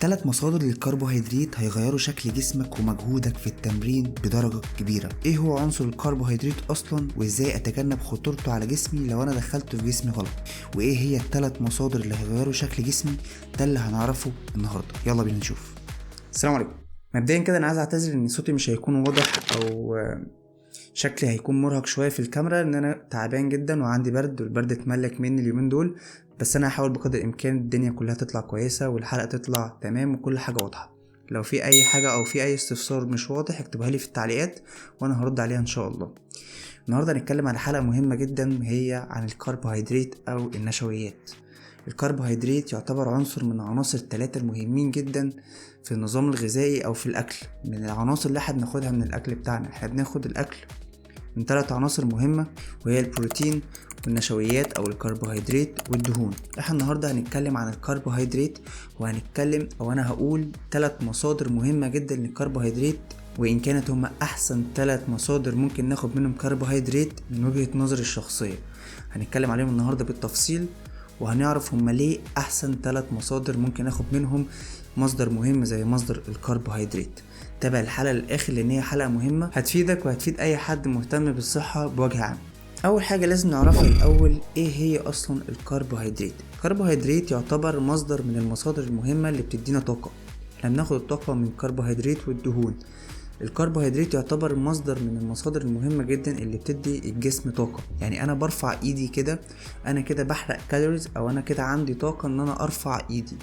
3 مصادر للكربوهيدرات هيغيروا شكل جسمك ومجهودك في التمرين بدرجة كبيرة. ايه هو عنصر الكربوهيدرات اصلا، وازاي اتجنب خطورته على جسمي لو انا دخلته في جسمي غلط، وايه هي الثلاث مصادر اللي هيغيروا شكل جسمي؟ ده اللي هنعرفه النهارده. يلا بينا نشوف. السلام عليكم. مبدئيا كده انا عايز اعتذر ان صوتي مش هيكون واضح او شكلي هيكون مرهق شوية في الكاميرا، ان انا تعبان جدا وعندي برد، والبرد اتملك مني اليومين دول، بس انا هحاول بقدر الامكان الدنيا كلها تطلع كويسة والحلقة تطلع تمام وكل حاجة واضحة. لو في اي حاجة او في اي استفسار مش واضح اكتبها لي في التعليقات وانا هرد عليها ان شاء الله. النهارده هنتكلم على حلقة مهمة جدا، هي عن الكربوهيدرات او النشويات. الكربوهيدرات يعتبر عنصر من عناصر الثلاثة المهمين جدا في النظام الغذائي او في الاكل، من العناصر اللي احنا بناخدها من الاكل بتاعنا. احنا بناخد الاكل من 3 عناصر مهمة، وهي البروتين والنشويات او الكربوهيدرات والدهون. احنا النهارده هنتكلم عن الكربوهيدرات، وهنتكلم او انا هقول 3 مصادر مهمة جدا للكربوهيدرات، وان كانت هما احسن 3 مصادر ممكن ناخد منهم كربوهيدرات من وجهة نظري الشخصية. هنتكلم عليهم النهارده بالتفصيل، وهنعرف هما ليه احسن 3 مصادر ممكن ناخد منهم مصدر مهم زي مصدر الكربوهيدرات. تابع الحلقة للآخر لأن هي حلقة مهمة هتفيدك وهتفيد أي حد مهتم بالصحة بوجه عام. أول حاجة لازم نعرفها الأول إيه هي أصلا الكربوهيدرات. الكربوهيدرات يعتبر مصدر من المصادر المهمة اللي بتدينا طاقة. احنا بناخد الطاقة من الكربوهيدرات والدهون. الكربوهيدرات يعتبر مصدر من المصادر المهمة جدا اللي بتدي الجسم طاقة. يعني أنا برفع إيدي كده، أنا كده بحرق calories، أو أنا كده عندي طاقة إن أنا أرفع إيدي،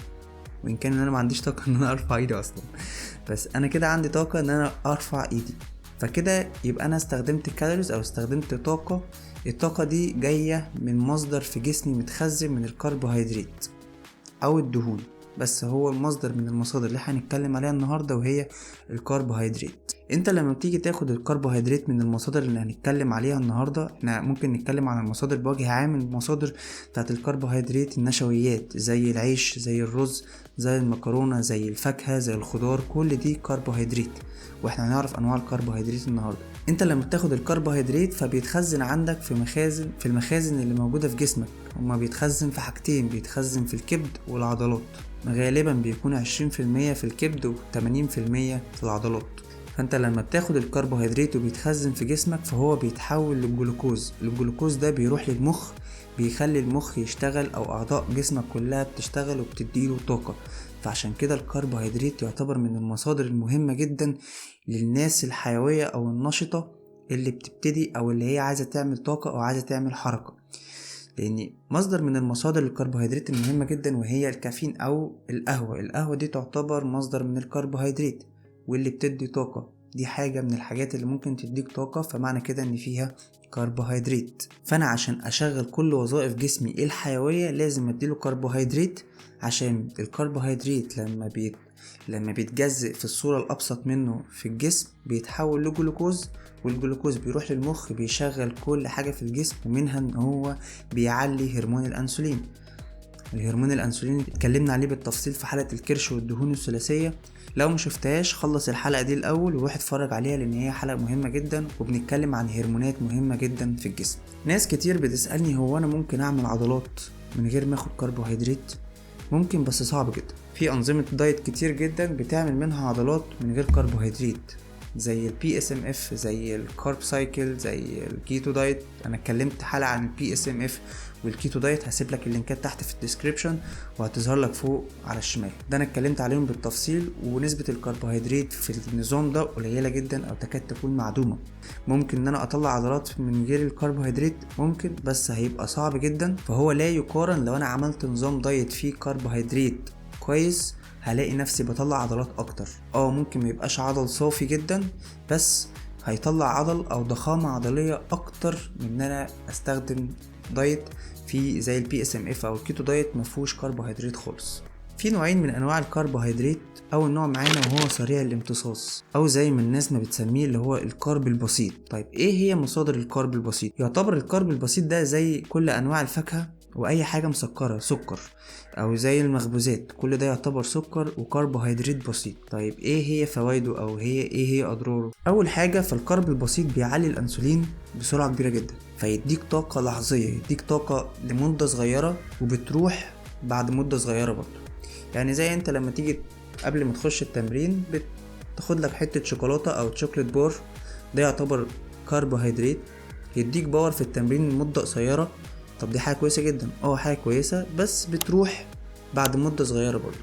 وإن كان أنا ما عنديش طاقة إن أنا أرفع إيدي أصلا، بس أنا كده عندي طاقة إن أنا أرفع إيدي. فكده يبقى أنا استخدمت calories أو استخدمت طاقة. الطاقة دي جاية من مصدر في جسمي متخزن من الكربوهيدرات أو الدهون، بس هو المصدر من المصادر اللي هنتكلم عليها النهاردة وهي الكربوهيدرات. انت لما بتيجي تاخد الكربوهيدرات من المصادر اللي هنتكلم عليها النهاردة، احنا ممكن نتكلم عن المصادر بوجه عام. المصادر بتاعت الكربوهيدرات النشويات زي العيش، زي الرز، زي المكرونة، زي الفاكهة، زي الخضار، كل دي كربوهيدرات، واحنا هنعرف انواع الكربوهيدرات النهاردة. انت لما بتاخد الكربوهيدرات فبيتخزن عندك في المخازن اللي موجودة في جسمك. هما بيتخزن في حاجتين، بيتخزن في الكبد والعضلات. غالبا بيكون 20% في الكبد و80% في العضلات. فانت لما بتاخد الكربوهيدرات وبيتخزن في جسمك فهو بيتحول للجلوكوز. الجلوكوز ده بيروح للمخ، بيخلي المخ يشتغل او اعضاء جسمك كلها بتشتغل وبتديله طاقة. فعشان كده الكربوهيدرات يعتبر من المصادر المهمة جدا للناس الحيوية او النشطة اللي بتبتدي او اللي هي عايزة تعمل طاقة او عايزة تعمل حركة. لان مصدر من المصادر الكربوهيدرات المهمة جدا وهي الكافيين او القهوة. القهوة دي تعتبر مصدر من الكربوهيدرات واللي بتدي طاقة. دي حاجة من الحاجات اللي ممكن تديك طاقة، فمعنى كده ان فيها كربوهيدرات. فانا عشان اشغل كل وظائف جسمي الحيوية لازم اديله كربوهيدرات، عشان الكربوهيدرات لما بيتجزأ في الصورة الابسط منه في الجسم بيتحول لجلوكوز، والجلوكوز بيروح للمخ بيشغل كل حاجة في الجسم، ومنها ان هو بيعلي هرمون الانسولين. الهرمون الانسولين اتكلمنا عليه بالتفصيل في حلقة الكرش والدهون الثلاثية. لو ما شفتهاش خلص الحلقة دي الأول وروح اتفرج عليها، لأن هي حلقة مهمة جدا وبنتكلم عن هرمونات مهمة جدا في الجسم. ناس كتير بتسألني هو أنا ممكن أعمل عضلات من غير ما أخد كربوهيدرات؟ ممكن، بس صعب جدا. في أنظمة diet كتير جدا بتعمل منها عضلات من غير كربوهيدرات، زي ال PSMF، زي ال carb cycle، زي ال keto diet. انا اتكلمت حلقة عن ال PSMF وال keto diet، هسيب لك اللينكات تحت في ال description وهتظهر لك فوق على الشمال. ده انا اتكلمت عليهم بالتفصيل، ونسبة الكربوهيدرات في النظام ده قليلة جدا او تكاد تكون معدومة. ممكن ان انا اطلع عضلات من غير الكربوهيدرات، ممكن، بس هيبقى صعب جدا. فهو لا يقارن لو انا عملت نظام diet فيه كربوهيدرات كويس هلاقي نفسي بطلع عضلات اكتر. ممكن ما يبقاش عضل صافي جدا، بس هيطلع عضل او ضخامة عضلية اكتر من ان انا استخدم diet في زي ال PSMF او ال keto diet ما فيهوش كربوهيدرات خالص. في نوعين من انواع الكربوهيدرات. اول نوع معانا وهو سريع الامتصاص، او زي ما الناس ما بتسميه اللي هو ال carb البسيط. طيب ايه هي مصادر ال carb البسيط؟ يعتبر ال carb البسيط ده زي كل انواع الفاكهة واي حاجة مسكرة سكر، او زي المخبوزات، كل ده يعتبر سكر وكربوهيدرات بسيط. طيب ايه هي فوائده او هي ايه هي اضراره؟ اول حاجة فال carb البسيط بيعلي الانسولين بسرعة كبيرة جدا، فيديك طاقة لحظية، يديك طاقة لمدة صغيرة وبتروح بعد مدة صغيرة برضو. يعني زي انت لما تيجي قبل ما تخش التمرين بتاخد لك حتة شوكولاتة او chocolate bar، ده يعتبر كربوهيدرات يديك power في التمرين لمدة قصيرة. طب دي حاجة كويسة جدا، حاجة كويسة بس بتروح بعد مدة صغيرة برضو.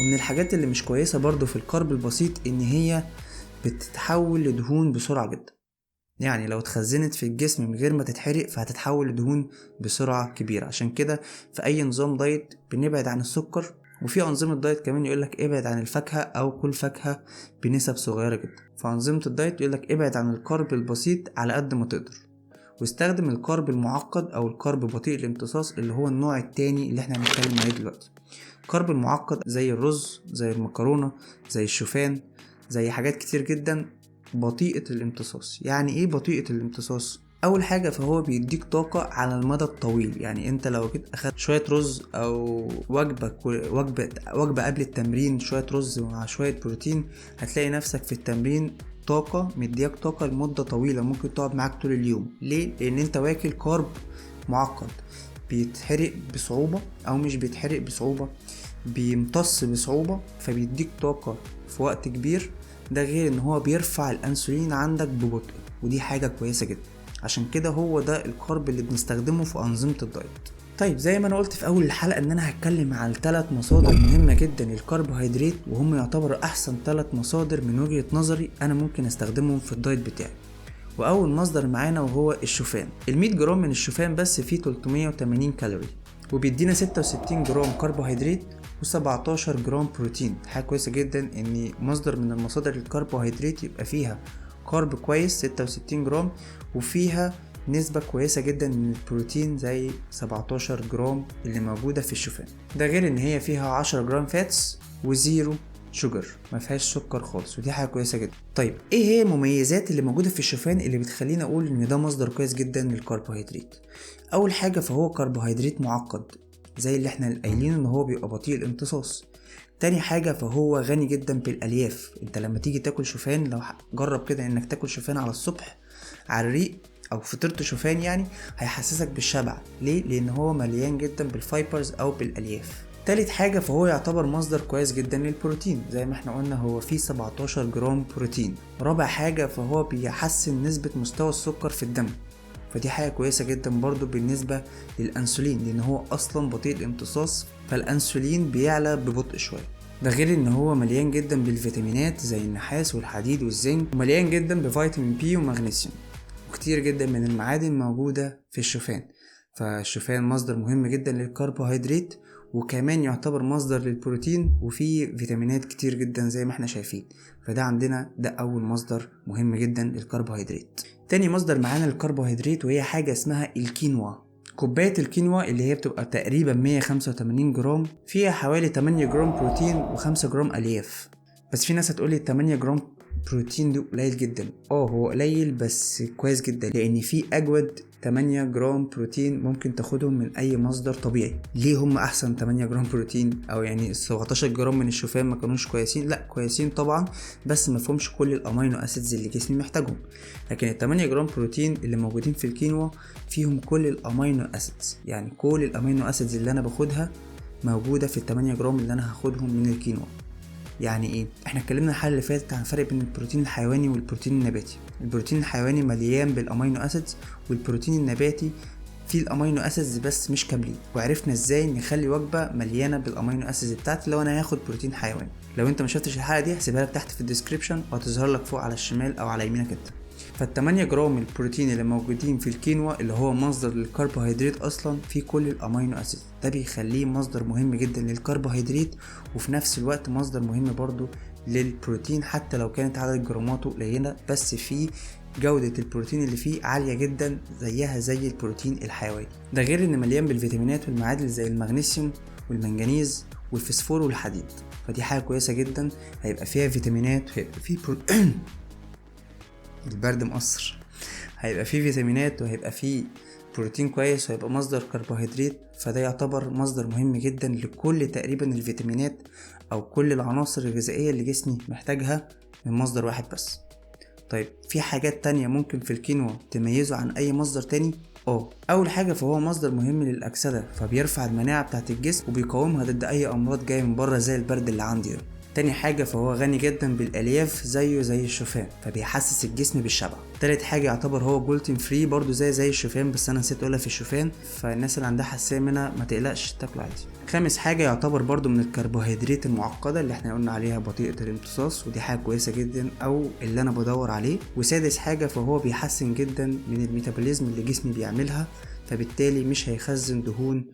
ومن الحاجات اللي مش كويسة برضو في ال carb البسيط ان هي بتتحول لدهون بسرعة جدا، يعني لو اتخزنت في الجسم من غير ما تتحرق فهتتحول لدهون بسرعة كبيرة. عشان كده في اي نظام diet بنبعد عن السكر، وفي انظمة diet كمان يقولك ابعد عن الفاكهة او كل فاكهة بنسب صغيرة جدا. في انظمة ال diet يقولك ابعد عن ال carb البسيط على قد ما تقدر، واستخدم ال carb المعقد او ال carb بطيء الامتصاص اللي هو النوع التاني اللي احنا هنتكلم عليه دلوقتي. ال carb المعقد زي الرز، زي المكرونة، زي الشوفان، زي حاجات كتير جدا بطيئة الامتصاص. يعني ايه بطيئة الامتصاص؟ اول حاجة فهو بيديك طاقة على المدى الطويل، يعني انت لو جيت اخدت شوية رز او وجبة قبل التمرين، شوية رز مع شوية بروتين، هتلاقي نفسك في التمرين طاقة، مديك طاقة لمدة طويلة، ممكن تقعد معاك طول اليوم. ليه؟ لان انت واكل carb معقد بيتحرق بصعوبة او مش بيتحرق بصعوبة، بيمتص بصعوبة، فبيديك طاقة في وقت كبير. ده غير ان هو بيرفع الانسولين عندك ببطء، ودي حاجة كويسة جدا. عشان كده هو ده ال carb اللي بنستخدمه في أنظمة ال diet. طيب زي ما انا قلت في اول الحلقة ان انا هتكلم عن 3 مصادر مهمة جدا للكربوهيدرات، وهم يعتبروا احسن 3 مصادر من وجهة نظري انا ممكن استخدمهم في ال diet بتاعي. واول مصدر معانا وهو الشوفان. ال100 جرام من الشوفان بس فيه 380 كالوري، وبيدينا 66 جرام كربوهيدرات و17 جرام بروتين. حاجة كويسة جدا ان مصدر من المصادر الكربوهيدرات يبقى فيها carb كويس 66 جرام، وفيها نسبة كويسة جدا من البروتين زي 17 جرام اللي موجودة في الشوفان. ده غير ان هي فيها 10 جرام fats و zero sugar، ما فيهاش سكر خالص، ودي حاجة كويسة جدا. طيب ايه هي المميزات اللي موجودة في الشوفان اللي بتخلينا اقول ان ده مصدر كويس جدا للكربوهيدرات؟ اول حاجة فهو كربوهيدرات معقد زي اللي احنا قايلين ان هو بيبقى بطيء الامتصاص. تاني حاجة فهو غني جدا بالالياف. انت لما تيجي تاكل شوفان، لو جرب كده انك تاكل شوفان على الصبح على الريق او فطرت شوفان، يعني هيحسسك بالشبع. ليه؟ لان هو مليان جدا بال fibers او بالالياف. تالت حاجة فهو يعتبر مصدر كويس جدا للبروتين، زي ما احنا قلنا هو فيه 17 جرام بروتين. رابع حاجة فهو بيحسن نسبة مستوى السكر في الدم، فدي حاجة كويسة جدا برضو بالنسبة للأنسولين، لأن هو أصلا بطيء الامتصاص فالأنسولين بيعلى ببطء شوية. ده غير ان هو مليان جدا بالفيتامينات زي النحاس والحديد والزنك، ومليان جدا بفيتامين بي ومغنيسيوم، وكتير جدا من المعادن موجودة في الشوفان. فالشوفان مصدر مهم جدا للكربوهيدرات، وكمان يعتبر مصدر للبروتين، وفيه فيتامينات كتير جدا زي ما احنا شايفين. فده عندنا ده اول مصدر مهم جدا للكربوهيدرات. تاني مصدر معانا للكربوهيدرات وهي حاجة اسمها الكينوا. كوباية الكينوا اللي هي بتبقى تقريبا 185 جرام، فيها حوالي 8 جرام بروتين و5 جرام ألياف. بس في ناس هتقولي 8 جرام بروتين ده قليل جدا. هو قليل بس كويس جدا، لان في اجود 8 جرام بروتين ممكن تاخدهم من اي مصدر طبيعي. ليه هم احسن 8 جرام بروتين؟ او يعني 17 جرام من الشوفان ما كانوش كويسين؟ لا كويسين طبعا، بس ما فيهمش كل ال amino acids اللي جسمي محتاجهم. لكن ال 8 جرام بروتين اللي موجودين في الكينوا فيهم كل ال amino acids، يعني كل ال amino acids اللي انا باخدها موجودة في ال 8 جرام اللي انا هاخدهم من الكينوا. يعني ايه؟ احنا اتكلمنا الحلقة اللي فاتت عن الفرق بين البروتين الحيواني والبروتين النباتي. البروتين الحيواني مليان بال amino acids، والبروتين النباتي فيه ال amino acids بس مش كاملين. وعرفنا ازاي نخلي وجبة مليانة بال amino acids بتاعتي لو انا هاخد بروتين حيواني. لو انت ما شفتش الحلقة دي هسيبها لك تحت في ال description، وهتظهر لك فوق على الشمال او على يمينك انت. فال8 جرام البروتين اللي موجودين في الكينوا اللي هو مصدر للكربوهيدرات اصلا في كل ال amino acids، ده بيخليه مصدر مهم جدا للكربوهيدرات، وفي نفس الوقت مصدر مهم برضو للبروتين حتى لو كانت عدد جراماته قليله، بس فيه جودة البروتين اللي فيه عالية جدا زيها زي البروتين الحيواني. ده غير ان مليان بالفيتامينات والمعادن زي المغنيسيوم والمنجنيز والفسفور والحديد، فدي حاجة كويسة جدا. هيبقى فيها فيتامينات، هيبقى فيه البرد مقصر، هيبقى فيه فيتامينات وهيبقى فيه بروتين كويس وهيبقى مصدر كربوهيدرات، فده يعتبر مصدر مهم جدا لكل تقريبا الفيتامينات او كل العناصر الغذائية اللي جسمي محتاجها من مصدر واحد بس. طيب في حاجات تانية ممكن في الكينوا تميزه عن اي مصدر تاني؟ اول حاجة فهو مصدر مهم للأكسدة، فبيرفع المناعة بتاعت الجسم وبيقاومها ضد اي امراض جاية من بره زي البرد اللي عندي ده. تاني حاجة فهو غني جدا بالالياف زيه زي الشوفان، فبيحسس الجسم بالشبع. تالت حاجة يعتبر هو gluten free برضو زي الشوفان، بس انا نسيت اقولها في الشوفان، فالناس اللي عندها حساسية منها ما تقلقش تاكله عادي. خامس حاجة يعتبر برضو من الكربوهيدرات المعقدة اللي احنا قلنا عليها بطيئه الامتصاص، ودي حاجة كويسة جدا او اللي انا بدور عليه. وسادس حاجة فهو بيحسن جدا من ال metabolism اللي جسمي بيعملها، فبالتالي مش هيخزن دهون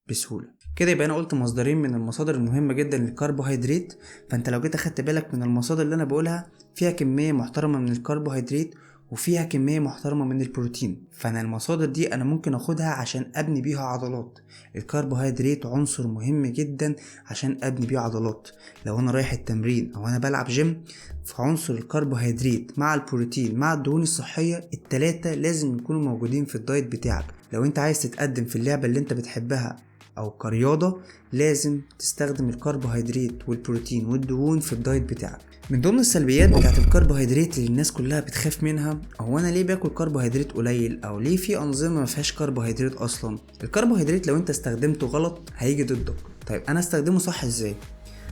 بسهولة. كده يبقى انا قلت مصدرين من المصادر المهمة جدا للكربوهيدرات. فانت لو جيت اخدت بالك من المصادر اللي انا بقولها فيها كمية محترمه من الكربوهيدرات وفيها كمية محترمه من البروتين، فانا المصادر دي انا ممكن اخدها عشان ابني بيها عضلات. الكربوهيدرات عنصر مهم جدا عشان ابني بيه عضلات. لو انا رايح التمرين او انا بلعب جيم، فعنصر الكربوهيدرات مع البروتين مع الدهون الصحية التلاتة لازم يكونوا موجودين في ال diet بتاعك. لو انت عايز تتقدم في اللعبة اللي انت بتحبها او كرياضه، لازم تستخدم الكربوهيدرات والبروتين والدهون في ال diet بتاعك. من ضمن السلبيات بتاعت الكربوهيدرات اللي الناس كلها بتخاف منها، هو انا ليه باكل كربوهيدرات قليل، او ليه في انظمة ما فيهاش كربوهيدرات اصلا؟ الكربوهيدرات لو انت استخدمته غلط هيجي ضدك. طيب انا استخدمه صح ازاي؟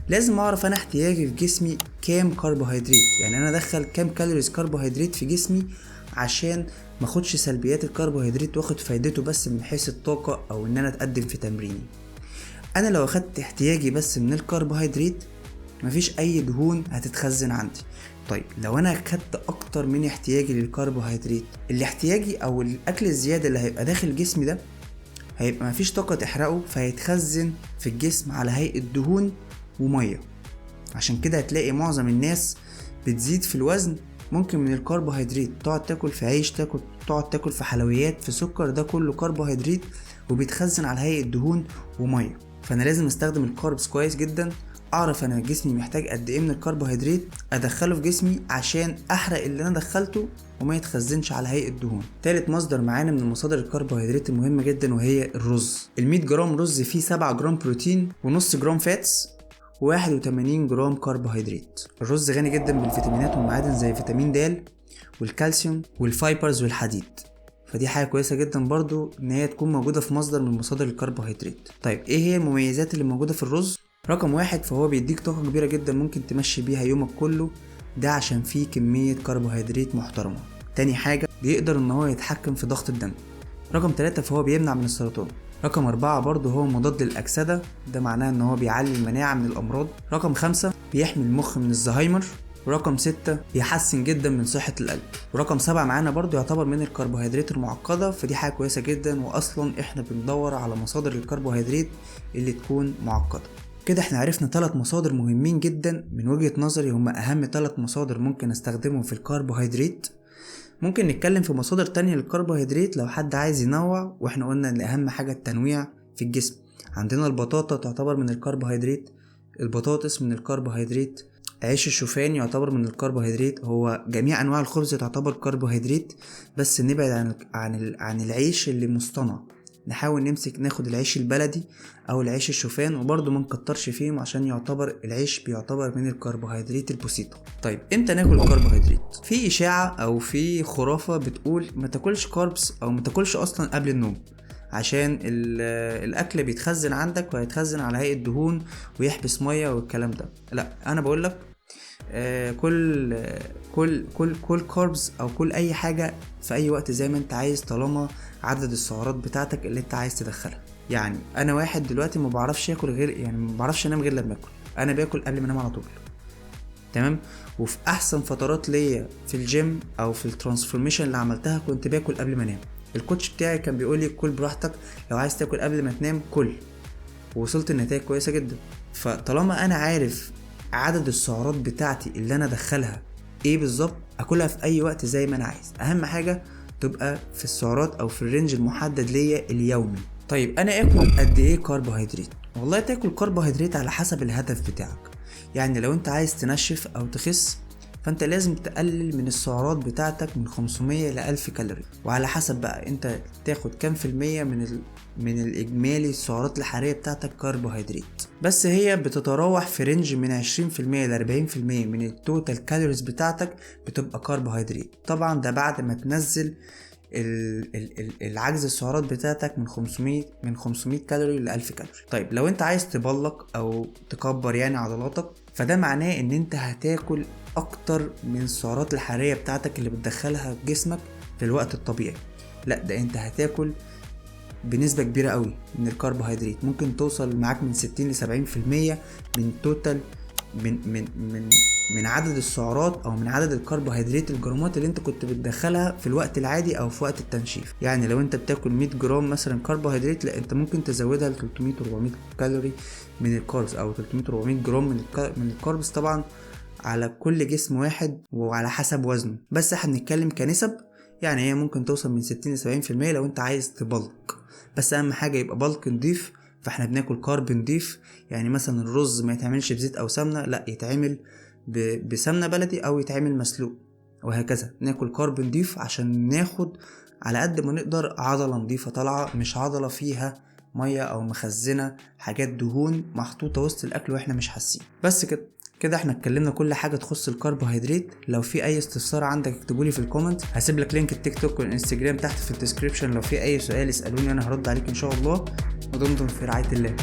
لازم اعرف انا احتياجي في جسمي كام كربوهيدرات، يعني انا ادخل كام calories كربوهيدرات في جسمي عشان ما اخدش سلبيات الكربوهيدرات واخد فايدته بس من حيث الطاقة او ان انا اتقدم في تمريني. انا لو اخدت احتياجي بس من الكربوهيدرات مفيش اي دهون هتتخزن عندي. طيب لو انا اخدت اكتر من احتياجي للكربوهيدرات، الاحتياجي او الاكل الزيادة اللي هيبقى داخل جسمي ده هيبقى مفيش طاقة تحرقه، فهيتخزن في الجسم على هيئة دهون ومية. عشان كده هتلاقي معظم الناس بتزيد في الوزن ممكن من الكربوهيدرات، تقعد تاكل في عيش، تقعد تاكل في حلويات، في سكر، ده كله كربوهيدرات وبيتخزن على هيئة دهون ومية. فانا لازم استخدم ال carbs كويس جدا، اعرف انا جسمي محتاج قد ايه من الكربوهيدرات ادخله في جسمي عشان احرق اللي انا دخلته وما يتخزنش على هيئة دهون. تالت مصدر معانا من مصادر الكربوهيدرات المهمة جدا وهي الرز. ال100 جرام رز فيه 7 جرام بروتين ونص جرام fats و81 جرام كربوهيدرات. الرز غني جدا بالفيتامينات والمعادن زي فيتامين د والكالسيوم وال fibers والحديد، فدي حاجة كويسة جدا برضو ان هي تكون موجودة في مصدر من مصادر الكربوهيدرات. طيب ايه هي المميزات اللي موجودة في الرز؟ رقم 1 فهو بيديك طاقة كبيرة جدا ممكن تمشي بيها يومك كله، ده عشان فيه كمية كربوهيدرات محترمه. تاني حاجة بيقدر ان هو يتحكم في ضغط الدم. رقم 3 فهو بيمنع من السرطان. رقم 4 برضه هو مضاد للأكسدة، ده معناه ان هو بيعلي المناعة من الأمراض. رقم 5 بيحمي المخ من الزهايمر. ورقم 6 بيحسن جدا من صحة القلب. ورقم 7 معانا برضه يعتبر من الكربوهيدرات المعقدة، فدي حاجة كويسة جدا، وأصلا احنا بندور على مصادر الكربوهيدرات اللي تكون معقدة. كده احنا عرفنا 3 مصادر مهمين جدا من وجهة نظري، هما أهم 3 مصادر ممكن استخدمهم في الكربوهيدرات. ممكن نتكلم في مصادر تانية للكربوهيدرات لو حد عايز ينوع، واحنا قلنا ان اهم حاجة التنويع في الجسم. عندنا البطاطا تعتبر من الكربوهيدرات، البطاطس من الكربوهيدرات، عيش الشوفان يعتبر من الكربوهيدرات، هو جميع انواع الخبز تعتبر كربوهيدرات، بس نبعد عن العيش اللي مصطنع، نحاول نمسك ناخد العيش البلدي او العيش الشوفان، وبرضه ما نكترش فيهم عشان يعتبر العيش بيعتبر من الكربوهيدرات البسيطة. طيب امتى ناكل الكربوهيدرات؟ في اشاعة او في خرافه بتقول ما تاكلش carbs او ما تاكلش اصلا قبل النوم، عشان الاكل بيتخزن عندك وهيتخزن على هيئة دهون ويحبس مية والكلام ده. لا، انا بقولك كل كل كل كل carbs او كل اي حاجة في اي وقت زي ما انت عايز، طالما عدد السعرات بتاعتك اللي انت عايز تدخلها. يعني انا واحد دلوقتي ما بعرفش اكل غير، يعني ما بعرفش انام غير لما اكل، انا باكل قبل ما انام على طول، تمام. وفي احسن فترات ليا في الجيم او في ال transformation اللي عملتها كنت باكل قبل ما انام. ال coach بتاعي كان بيقول لي كل براحتك، لو عايز تاكل قبل ما تنام كل، ووصلت لنتائج كويسة جدا. فطالما انا عارف عدد السعرات بتاعتي اللي انا ادخلها ايه بالظبط، اكلها في اي وقت زي ما انا عايز، اهم حاجة تبقى في السعرات او في ال range المحدد ليا اليومي. طيب انا اكل قد ايه كربوهيدرات؟ والله تاكل كربوهيدرات على حسب الهدف بتاعك. يعني لو انت عايز تنشف او تخس فانت لازم تقلل من السعرات بتاعتك من 500 ل 1000 كالوري، وعلى حسب بقى انت تاخد كام في المية من الاجمالي السعرات الحرارية بتاعتك كربوهيدرات. بس هي بتتراوح في range من 20% ل 40% من ال total calories بتاعتك بتبقى كربوهيدرات. طبعا ده بعد ما تنزل العجز السعرات بتاعتك من 500 كالوري ل 1000 كالوري. طيب لو انت عايز ت bulk او تكبر يعني عضلاتك، فده معناه ان انت هتاكل اكتر من السعرات الحرارية بتاعتك اللي بتدخلها في جسمك في الوقت الطبيعي. لا ده انت هتاكل بنسبة كبيرة قوي من الكربوهيدرات، ممكن توصل معاك من 60 ل 70% من total من من من من عدد السعرات او من عدد الكربوهيدرات الجرامات اللي انت كنت بتدخلها في الوقت العادي او في وقت التنشيف. يعني لو انت بتاكل 100 جرام مثلا كربوهيدرات، لا انت ممكن تزودها ل 300 400 كالوري من ال carbs، او 300 400 جرام من ال carbs، طبعا على كل جسم واحد وعلى حسب وزنه، بس احنا بنتكلم كنسب. يعني هي ممكن توصل من 60 ل 70% لو انت عايز ت bulk، بس اهم حاجة يبقى bulk نضيف. فاحنا بناكل carb نضيف، يعني مثلا الرز ما يتعملش بزيت او سمنه، لا يتعمل بسمنه بلدي او يتعمل مسلوق وهكذا. ناكل carb نضيف عشان ناخد على قد ما نقدر عضلة نضيفه طالعه، مش عضلة فيها مية او مخزنة حاجات دهون محطوطة وسط الاكل واحنا مش حاسين. بس كده احنا اتكلمنا كل حاجة تخص الكربوهيدرات. لو في اي استفسار عندك اكتبولي في ال comment، هسيب لك link التيك توك والانستجرام تحت في ال description. لو في اي سؤال اسالوني انا هرد عليك ان شاء الله، ودمتم في رعاية الله.